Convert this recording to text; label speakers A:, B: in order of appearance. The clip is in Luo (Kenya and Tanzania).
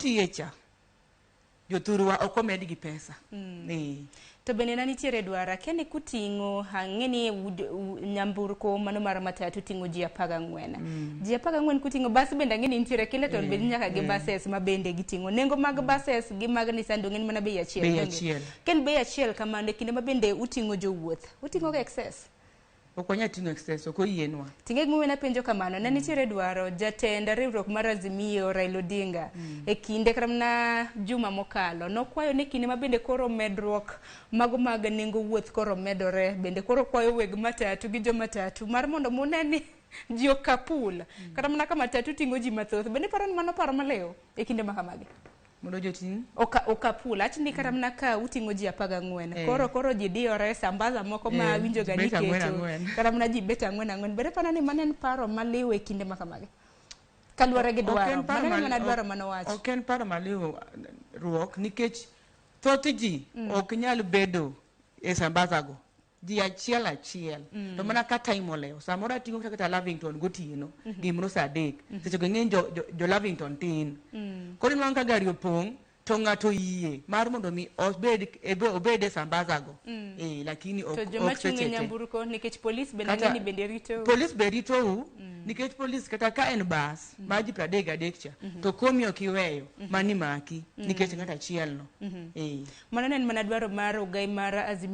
A: otiye cha jothurwa ok omedgi pesa.
B: To bende na nitiere dwaro, akia ni kuting'o, ang'e ni nyamburko mano mar matatu ting'o ji 14. Ji 14 kuting'o, bas bende ang'e ni nitiere Kileton bende nyaka gi buses ma bende giting'o. Nengo mag buses gi mag Nissan dong' en mana bei achiel.
A: Bei
B: donge?
A: achiel.
B: Ka en bei achiel kamano, e kinde ma bende uting'o jowuoth, uting'o ga excess?
A: Ok wanyal ting'o excess, ok oyienwa.
B: Ting'e gimomiyo napenjo kamano, ne nitiere dwaro jatend riwruok mar Azimio Raila Odinga e kinde kata mana juma mokalo nokwayo ni kinde ma bende koro medruok mago mag nengo wuoth koro medore bende koro kwayo weg matatu gi jo matatu mar mondo mune ni ji okapul kata mana ka matatu ting'o ji mathoth bende iparo ni mano paro maliw e kinde ma kamagi?
A: Mondo joting'.
B: Okapul achni ni kata mana ka uting'o ji 14 koro ji diyore sambaza moko ma winjo ga ni
A: bet ang'wen
B: keto
A: ang'wen.
B: Kata mana ji bet ang'wen ang'wen bende paro ni mano en paro maliw e kinde ma kamagi kaluwore gi
A: Ok
B: dwaro
A: en paro
B: mano en mana dwaro manowacho.
A: Ok en paro maliw ruok nikech thoth ji ok nyal bedo e sambaza go. Ji achiel achiel. To mana ka time olewo. Samoro ating'o kata Lavington gotieno. Gimoro saa 3. Seche go ing'e jo Lavington tin. Koro inwang'o ka gari opong' to ng'ato oyie mar mondo mi obed e sambaza go. Lakini
B: To joma
A: ok
B: chung' e
A: seche te.
B: nyamburko nikech polis bende
A: Kata
B: ng'eni bende ritou.
A: Polis be ritou nikech polis kata ka en bas mar ji 33 cha to komi ok iweyo mani maki nikech ng'ato achiel no.
B: Mano ne en mana dwaro mar ogai mar Azimio.